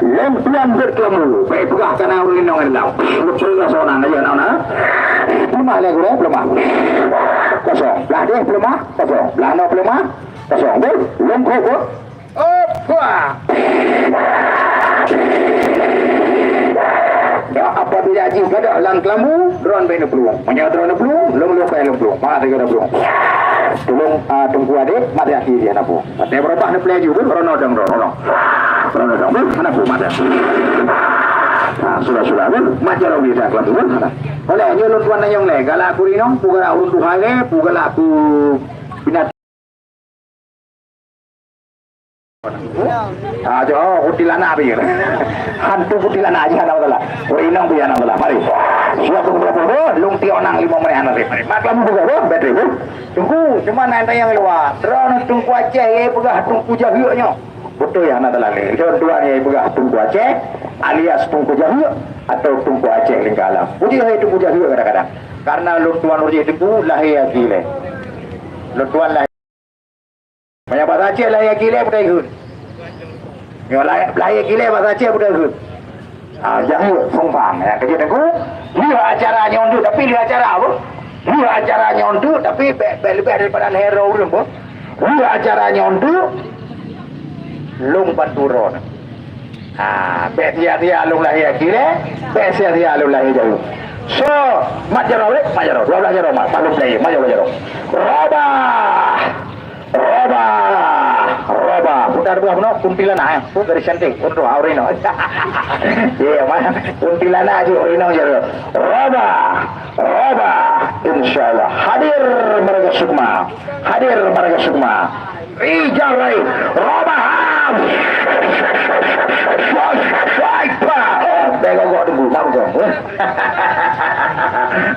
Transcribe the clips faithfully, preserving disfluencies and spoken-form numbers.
Lôn tuan beuet keu lambu, bèk peugah kana ureueng inong lam. Lôn peugah soe nan, ayo, na, na. Peuleumbah lé gurèe, peuleumbah. Kosong. Blah deh peuleumbah, kosong. Blah noe peuleumbah, kosong. Beuh, lôn kok, beuh. Opa! Ya, apabila jih gadôh lam keulambu, droeneuh bèk neuplueng. Meunyoe droeneuh neuplueng, lôn lôn payah lôn plueng. Maka teuga neuplueng. Tulông, ah, Teungku Adék, mari aki dia na bu. Watèe beurubah neuplè ju, beuh, rono dong, rono. Rono dong, beuh, hana bu mata. Ah, sudah, sudah, beuh, maja lôn di dalam keulambu, beuh, hana. Oleh nyoe lôn tuan nanyong lé, galak keu inong, peue galak ureueng tuha lé, peue galak keu binatang. Ah, jo, oh, kuntilanak pi. Hantu kuntilanak jih hana masalah. Ureueng inong pi hana masalah. Mari. Siap untuk berapa? Lôn tiok nang lima menit hana trép. Mari. Mak lampu buka, beuh, bateri, beuh. Teungku, cuma nak tanya luwa. Droeneuh Teungku Aceh, ya peugah Teungku Jaheuk nyoe. Beutôi hana salah lé. Lôn tuan ya peugah Teungku Aceh alias Teungku Jaheuk atau Teungku Aceh lingka alam. Puji hai Teungku Jaheuk kadang-kadang. Karena lôn tuan ureueng Teungku lahé aki lé. Lôn tuan lahé Meunyoe basa Aceh lahé aki lé peue teukheun. Nyoe lahé, lahé aki lé basa Aceh peue teukheun. Ah, Jaheuk, Song Fang. Ya, keu jih teungku. Lheueh acara nyoe teuk, tapi lheueh acara apa? Lheueh acara nyoe teuk, tapi bèk, bèk leubeh daripada lhèe droe ureueng pun. Lheueh acara nyoe teuk, lôn bantu droeneuh. Ha, bèk sia-sia lôn lahé aki lé, bèk sia-sia lôn lahé Jaheuk. So, mat jaroe, mat jaroe, dua blah jaroe mat, palong play, mat jaroe, jaroe. Robah! Robah! Robah! Putar buah bunoe, kuntilanak, eh. Pun dari cantik, pun tu, aurino. Iya, mana? Kuntilanak je, aurino je. Robah! Robah! Insya Allah. Hadir marga Sukma. Hadir marga Sukma. Rijal Rai, Robaham. Bos, baik, Pak. Bego gok tunggu, Pak Bujang.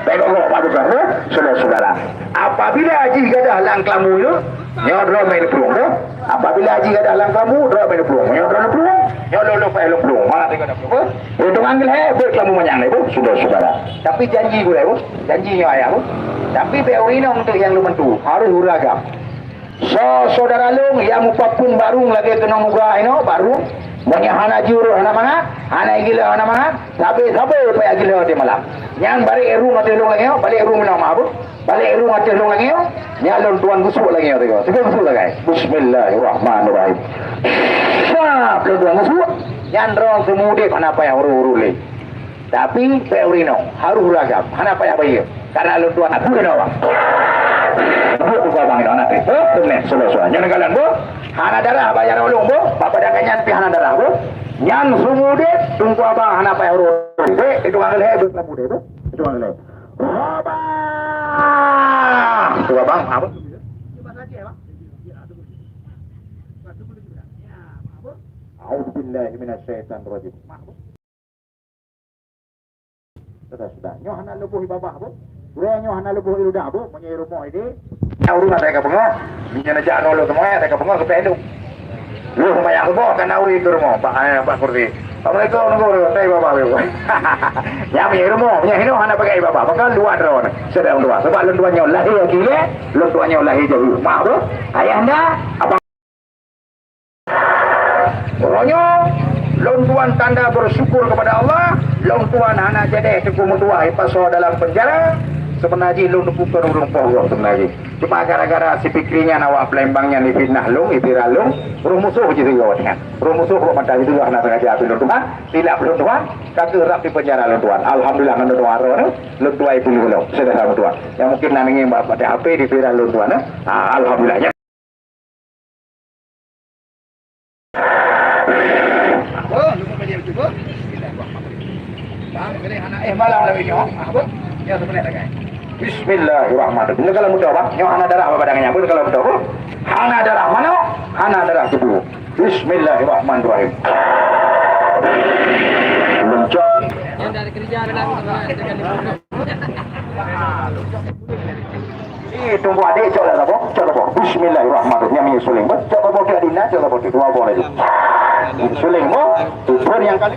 Bego gok, Pak Bujang. Saudara-saudara, apabila jih gadôh lam keulambu nyoe, nyoe droe main plueng, nyoe. Apabila jih gadôh lam keulambu, droe main plueng. Nyoe droe plueng, nyoe lôn lôn paih lôn plueng. Mana tengok dah plueng. Itu panggil, eh, buat keulambu manyang, eh, Bu, saudara-saudara. Tapi janji gulai, Bu. Janji nyoe ayah, Bu. Tapi bèk ureueng inong untuk nyang lôn bantu. Harus ureueng agam. Soe syedara lôn nyang mupapeuen barong lagèe keunoe mugra inoe, barong, meunyoe hana jiurôt hana mangat, hana gila hana mangat, sabe-sabe payah gila di malam. Nyan barek rueng ateueh lôn lagèe nyoe, balek rueng meunoe mah, Bu. Balek rueng ateueh lôn lagèe nyoe, nyan lôn tuan geusuek lagèe nyoe teuka. Teuka geusuek sagai. Bismillahirrahmanirrahim. Sab lôn tuan geusuek, nyan droe seumudép hana payah urôt-urôt lé. Tapi bèk ureueng inong, harôh ureueng agam, hana payah bayeue. Karena lôn tuan aku keunoe bang. Buet buka bang inong nanti. Heh, teumèe, sudah-sudah. Nyoe neukalon, Bu. Hana darah bak jaroe lôn, Bu. Bak badan nyan pih hana darah, Bu. Nyan seumudép, Teungku Abang hana payah urôt. Dek, itu anggel he, Bu, lampu deh, Bu. Itu anggel he. Robah! Teungku Abang, apa? A'udzubillahi minasyaitonirrajim. Sudah, sudah. Nyoe hana leuboh i babah, Bu. Droe nyoe hana leuboh i ludah, Bu. Meunyoe i rumoh idéh, nyan ureueng asai ka beungoh. Meunyoe neujak ngon lôn teuma, asai ka beungoh geupéh lôn. Lôn seumayang suboh ka na ureueng i rumoh, bak, eh, bak kursi. Assalamualaikum, nunggu, nunggu, asai babah, Bu. Nyan meunyoe i rumoh, meunyoe hinoe hana pakai i babah, maka luwa droe nyoe. Sedang luwa. Sebab lôn tuan nyoe lahé aki lé, lôn tuan nyoe lahé Jaheuk. Maaf, Bu. Ayahanda, abang Uroe nyoe, lôn tuan tanda bersyukur kepada Allah, lôn tuan hana jadeh teungku meutuwah ipasoe dalam penjara, seubeuna jih lôn teupeu kon ureueng poh gob seubeuna jih. Cuma gara-gara si Fikri nyan awak Palembang nyan ifitnah lôn, iviral lôn, roh musoh jih sigoe nyan. Roh musoh bak mata jih sigoe hana sengaja api lôn tuan, silap lôn tuan, ka keuh rab di penjara lôn tuan. Alhamdulillah, ngon lôn tuan roh nyoe, lôn tuan ipeuleueh lôn, syedara lôn tuan. Nyang mungkin na neungieng bak, bak H P diviral lôn tuan, eh. Ah, alhamdulillah, nyan. Eh, malam lagi nyoe. Ah, apa? Ya, sebenarnya lagi. Bismillahirrahmanirrahim. Ini kalau mudah, Bang. Nyoe hana darah apa badannya? Apa kalau mudah, Bang? Hana darah manok, hana darah tubuh. Bismillahirrahmanirrahim. Mencong. Yang dari kerja dalam. Eh, tunggu adik, cok lah, Bang. Cok lah, Bang. Bismillahirrahmanirrahim. Yang ini suling, Bang. Cok lah, Bang. Dia dina, cok lah, Bang. Dua boleh tu. Suling, Bang. Tujuan yang kali.